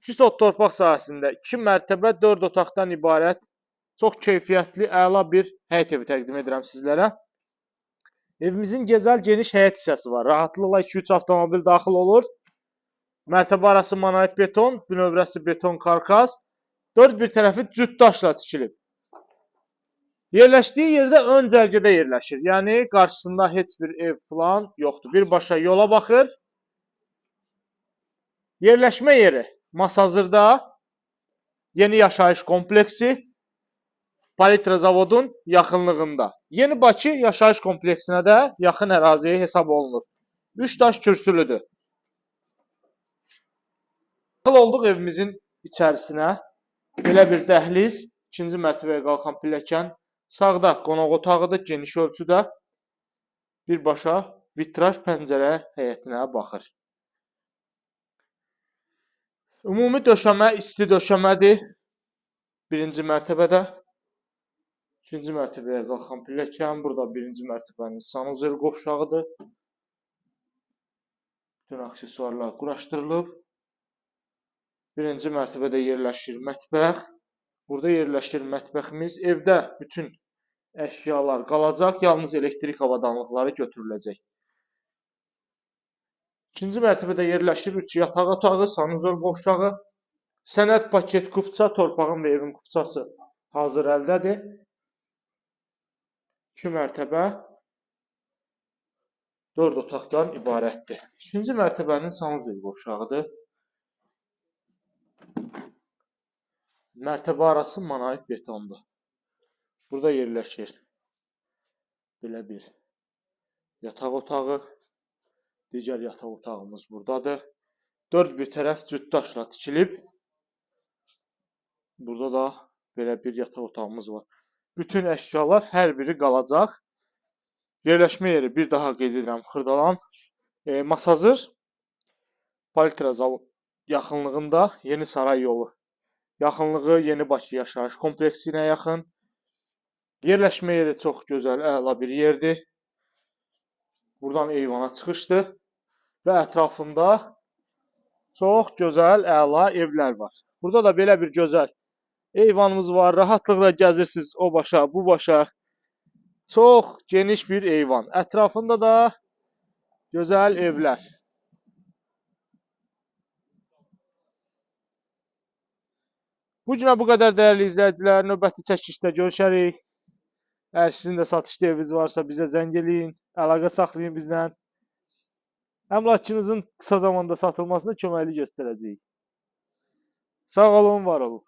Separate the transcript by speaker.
Speaker 1: 2 sot torpaq sahəsində 2 mərtəbə 4 otaqdan ibarət çox keyfiyyətli, əla bir həyət evi təqdim edirəm sizlərə. Evimizin gözəl, geniş həyət hissəsi var. Rahatlıqla 2-3 avtomobil daxil olur. Mərtəbə arası monolit beton, bünövrəsi beton karkas. Dörd bir tərəfi cüt daşla tikilib. Yerləşdiyi yerdə ön cərgədə yerləşir. Yəni qarşısında heç bir ev falan yoxdur. Birbaşa yola baxır. Yerləşmə yeri Masazırda yeni yaşayış kompleksi Palitra zavodun yaxınlığında. Yeni Bakı yaşayış kompleksinə də yaxın ərazi hesab olunur. 3 daş kürsülüdür. Daxil olduq evimizin içərisinə. Belə bir dəhliz, ikinci mərtəbəyə qalxan pilləkən. Sağda qonaq otağıdır, geniş ölçüdə. Birbaşa vitraj pəncərə həyətinə baxır. Ümumi döşəmə isti döşəmədir. Birinci mərtəbədə. İkinci mərtəbəyə qalxan pilləkən. Burada birinci mərtəbənin sanuzel qovşağıdır. Bütün aksesuarlar quraşdırılıb. Birinci mərtəbədə yerləşir mətbəx. Burada yerləşir mətbəximiz. Evdə bütün əşyalar qalacaq, yalnız elektrik avadanlıqları götürüləcək. İkinci mərtəbədə yerləşir 3 yataq otağı, sanuzel qovşağı, sənəd paket kupça, torpağın və evin kupçası hazır əldədir. 2 mərtəbə 4 otaqdan ibarətdir. İkinci mərtəbənin sanuzel qovşağıdır. Mərtəbə arası monolit betondur. Burada yerləşir belə bir yataq otağı. Digər yataq otağımız buradadır. Dörd bir tərəf cüt daşla tikilib. Burada da belə bir yataq otağımız var. Bütün əşyalar hər biri qalacaq. Yerləşmə yeri bir daha qeyd edirəm, Xırdalan, Masazır, Palitra zavod yaxınlığında Yeni Saray yolu. Yaxınlığı Yeni Bakı yaşayış kompleksinə yaxın. Yerləşmə yeri çox gözəl, əla bir yerdir. Buradan eyvana çıxışdır və ətrafında çox gözəl, əla evlər var. Burada da belə bir gözəl eyvanımız var. Rahatlıqla gəzirsiniz o başa, bu başa. Çox geniş bir eyvan. Ətrafında da gözəl evlər. Bu günə bu qədər dəyərli izləyicilər. Növbəti çəkilişdə görüşərik. Əgər sizin də satışda eviniz varsa bizə zəng eləyin, əlaqə saxlayın bizlə. Əmlakçınızın qısa zamanda satılmasına köməklik göstərəcəyik. Sağ olun, var olun.